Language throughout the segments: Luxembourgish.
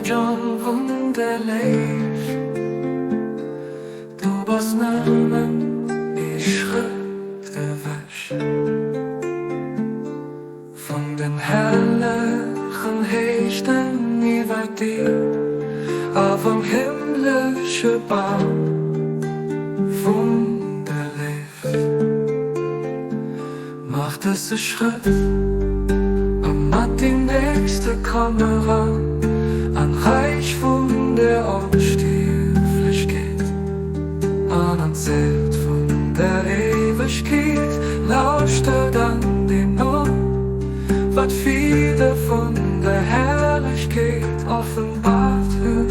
Jong vun der Léift, du bass nëmmen ee Schrëtt ewech vun den hellechen Héichten iwwer dir a vum himmlesche Bam vun der Léift. Maach dëse Schrëtt a mat deem nächste komm eran an d'Räich vun der Onstierflechkeet an an d'Zelt vun der Éiwegkeet. Lauschter dann deemno, wat Fide vun der Herrlechkeet offenbart huet.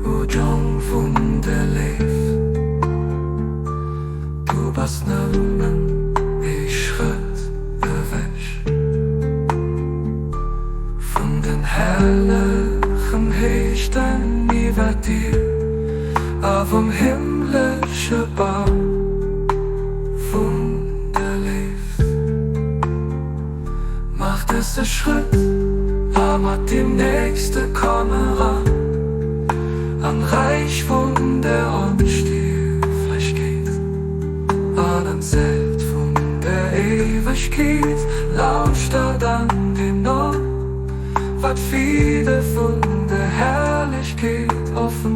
O Jong vun der Léift, du bass nëmmen ee Schrëtt ewech vun den hellechen Héichten iwwer dir a vum himmlesche Bam vun der Léift. Maach dëse Schrëtt a mat deem nächste komm eran an d'Räich vun der Onstierflechkeet an an d'Zelt vun der Éiwegkeet. Lauschter dann deemno, wat d'Fide vun der Herrlechkeet offenbaart.